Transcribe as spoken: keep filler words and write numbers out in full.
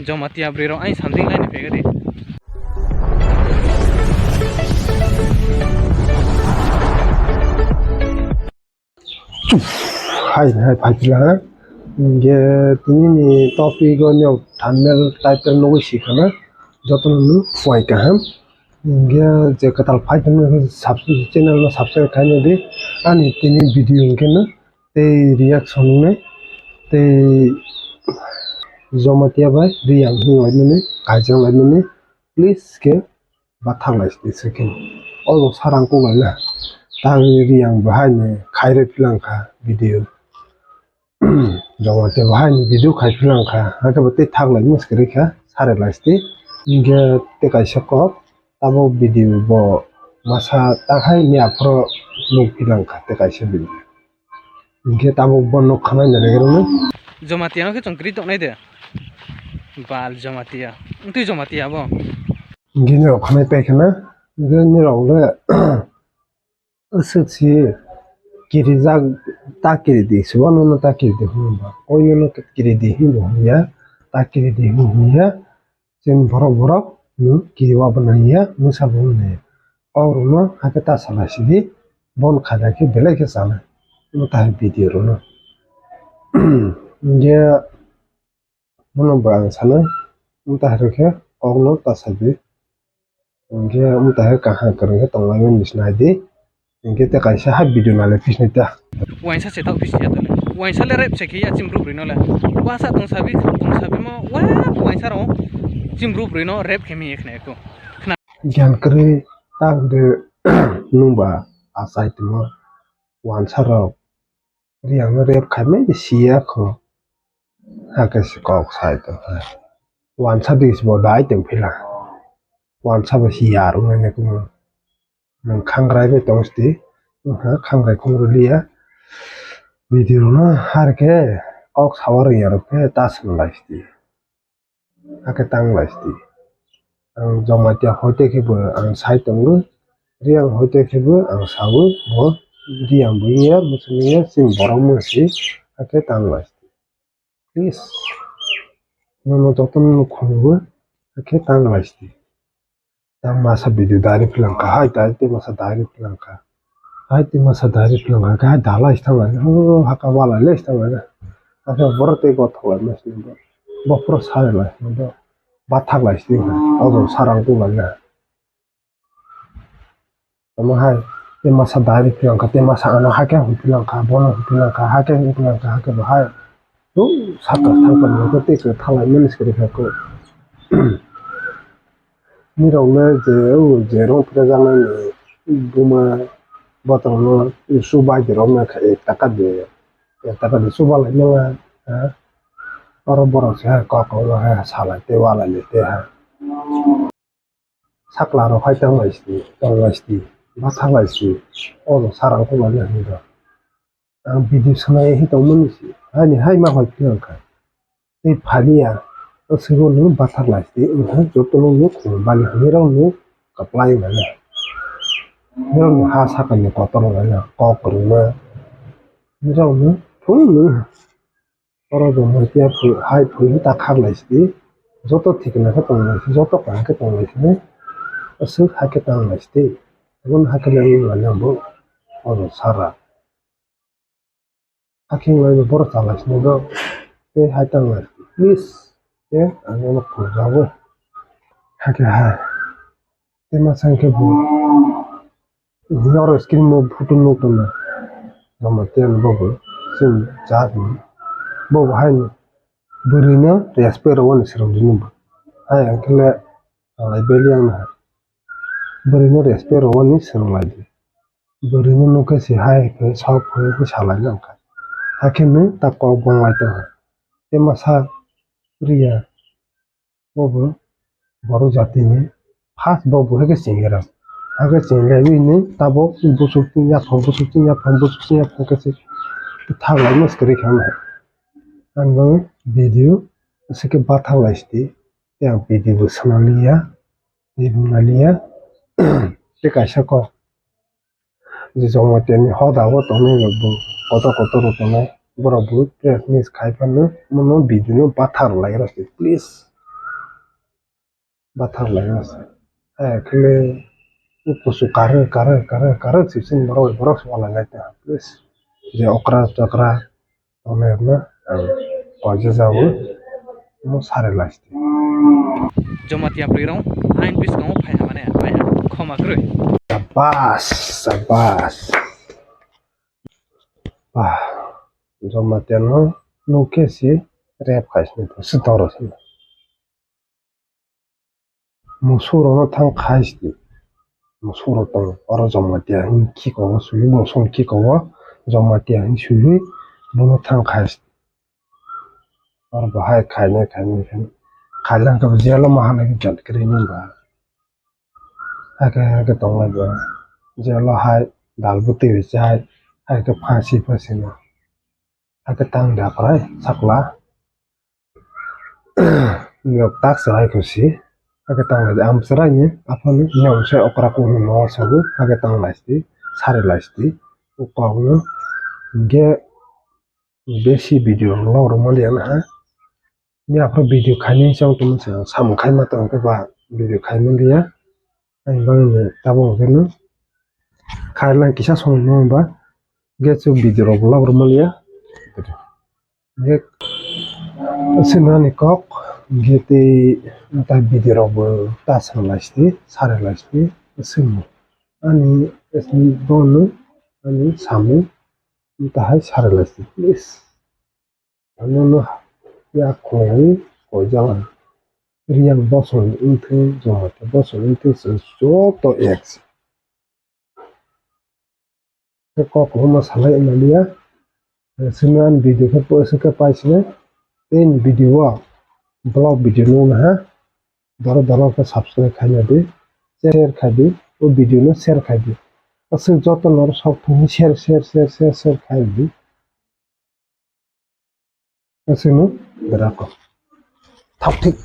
Jamatia bwrwi rok ain something laini pegadi. Hai hai phai pila ha. Inge tini ni topic o nyok thumbnail title nugwi si khana. Jotono no phai kaham. Inge je kwtal phai tongma khe subs-, channel no subscribe khaina di. Ani tini video hwnkhe no tei reaction wngnai tei Jamatia bai Reang hinwi laimani, kaichang laimani, please khe bathang lai sidi se khe. Obo sarang kung lai na. Tang Reang bo hai ni khairwi philang kha video. Jamatia bo hai ni video khai philang kha. Hakhe bo tei thak lai mas kwrwi kha, sare lai sidi. Hinkhe tei kaisa kok, tabuk video bo masa ta hai ni aphuru nuk philang kha tei kaisa video. Hinkhe tabuk bo nuk khanai na rega rwno. Jamatia no khe chwng kwrwi tongnai de. Bal Jamatia. Wngtwi Jamatia bo. Hinkhe nirok khanai pai khana. Hinkhe nirok le aswk si kirijak ta kiridi. Sibo nono ta kiridi hwnba. Koi nono kiridi hinbo hwnya. Ta kiridi hinbo hwnya. Chini borok borok no kiriwa bo nangya, mungsa bo nangya. Kok rwno hakhe ta salai sidi, bon khaida khe belai khe chanai. Omo tahai video rwno. Hinkhe bono bo ang sanai, omo tahai rwkhe kokno ta sadi. Hinkhe omo tahai kaham kwrwng khe tonglaimani bwswk naidi. Hinkhe tei kaisa ha video nai lai phisnai ta. Uaisa se tao phisi ya tole. Uaisa le rep se khe ya chim rup rino le. Uasa tong sabi, tong sabi mo, wa uaisa ro chim rup rino rep khe mi ekne ko. Gyan kwrwi ta de nungba asai timo. Uansa rok Reang no rep khai mai de siya kho. Hakhe se kok sai to. Uansa de se bo dai tong phila. Uansa bo siya rung ne kumo. Nwng khangrai bai tong sidi, wngkha khangrai khungrwliya. Video no har khe kok sawa rwya rok khe ta swng lai sidi, hakhe tang lai sidi. Ang Jamatia hoite khe bo ang sai tongo, Reang hoite khe bo ang sawo, bo Reang bo wngya, muchung wngya, chini borok mwnsi, hakhe tang lai sidi. Please, nono jotono no khungo, hakhe tang lai sidi. Tang masa video dari philang kha, hai dari tei masa dari philang kha. Hai tei masa dari philang kha, hai dalai sthang lai, oh, haka walai le sthang lai. Asa borok tei gothok lai mas ni bo. Bo pura sare lai, bo bathak lai sthang lai, abo sarang tu lai na. Tamo hai, tei masa dari philang kha, tei masa ano hakhe hum philang kha, bono hum philang kha, hakhe hum philang kha, hakhe bo hai. Tu saka thang kha, tei kha thalai mani skri kha ko. Nirok le je, o je rong phira jaknai ni buma bottle no chubai de rok na kha ek taka de, ek taka de chuba lai manya, ha? Oro borok se hai kok kok no hai salai tei walai le tei hai. Sakla rok hai tang lai sidi, tang lai sidi, bathak lai sidi, o no sarang kok lai hinwi rok. Ang video sanai hi tongmani se, ani hai ma hoi phiya wngkha. Tei phaliya, o sigo no bathar lai se, wngkha joto no nuk bali hinwi rok no kaplai mano. Nirok no ha sakani kotor mano, kok kwrwngma. Nirok no thung no. Oro bo muitia hai phui ta khar lai se, joto thikna khe tong lai se, joto kaham khe tong lai se, aswk hai khe tang lai se. Aboni hai khe le wngmani bo oro sara. Hakhe wnglaino borok chalai sini do tei hai tanglai please khe ang nono khuljago. Hakhe hai tei masa hwnkhe bo norok screen o photo nuktongo. Jamatia ni bobo chini jat ni bobo haino bwrwino respect rwani swrwngdi nukgo. Hai hwnkhe le ang lai beli ang naha bwrwino respect rwani swrwnglaidi. Bwrwino nukhe se hai hwnkhe sok hwnwi salai nangkha. Hakhe nwng ta kok bong lai tongkha. Tei masa Priya bobo borok jatini first bobo hai khe chengera. Hakhe chenglaiwi nwng tabuk bwswk chwng yaphang bwswk chwng yaphang bwswk chwng yaphang khe se thang laima se kwrwi kha. Ang bo video aswk khe bathang lai sidi. Tei ang video bo swnam liya. Tei bo naliya. Tei kaisa kok je Jamatia ni hoda o tongnai rok bo kotor kotor rok tongnai borok bo press miss khai phano bono video no bathar lai rw se please. Bathar lai se. Hai khle kusu karwi, karwi, karwi, karwi sipsini borok, borok se walai lai ta. Please. Je okra chokra tongnai rokno ang koijajago. Omo sari lai se. Jamatia bwrwi rok ain bwskango phai hamani, phai ha, khoma kwrwi. Sabas, sabas. Bah, Jamatia no nuk khe se rep khai sini, se toro sini. Musuk rokno thang khai sidi. Musuk rok tongo. Oro Jamatia hin khiko o swiwi, musuk khiko o Jamatia hin swiwi, bono thang khai sidi. Oro bahai khainai, khainai, khainai. Khailangkhe bo jail o ma hanai khe jat kwrwi nang ba. Hakhe, hakhe tonglai bo. Jail o hai dal bwtwi rwi chai, hakhe phansi, phansi no. Hakhe tang da kwrai sakla. Nok tak chwrai kho si. Hakhe tang lai di. Am chwrai ni aphano nyom se okra kuhno no sabu. Hakhe tang lai si. Sari lai si. O kok no. Hingkhe besi video vlog rwma liya na ha. Ni aphro video khaini chang tong se samung khai ma tong khe ba video khai man liya. Ang bang ni tabuk khe no. Khai lang kisa song no ba. Ge chu video rok vlog rwma liya. Hingkhe sinani kok, hingkhe tei ta video rok bo ta swnglai sidi, sari lai sidi, swngo. Ani bono ani samung ta hai sari lai sidi, please. Ano no ya khwlai koi jala. Riyang bosong wngthung, Jamatia bosong wngthung, chwng joto ek se. Kok kwbangma salai wngmani ya. Sini ani video khe post khe paisini. Tei video o vlog video nukna ha. Doro doro khe subscribe khaina di. Share khai di. O video no share khai di. Aswk joto norok sok thung share, share, share, share, share khai di. Aswk no berako. Thok thik.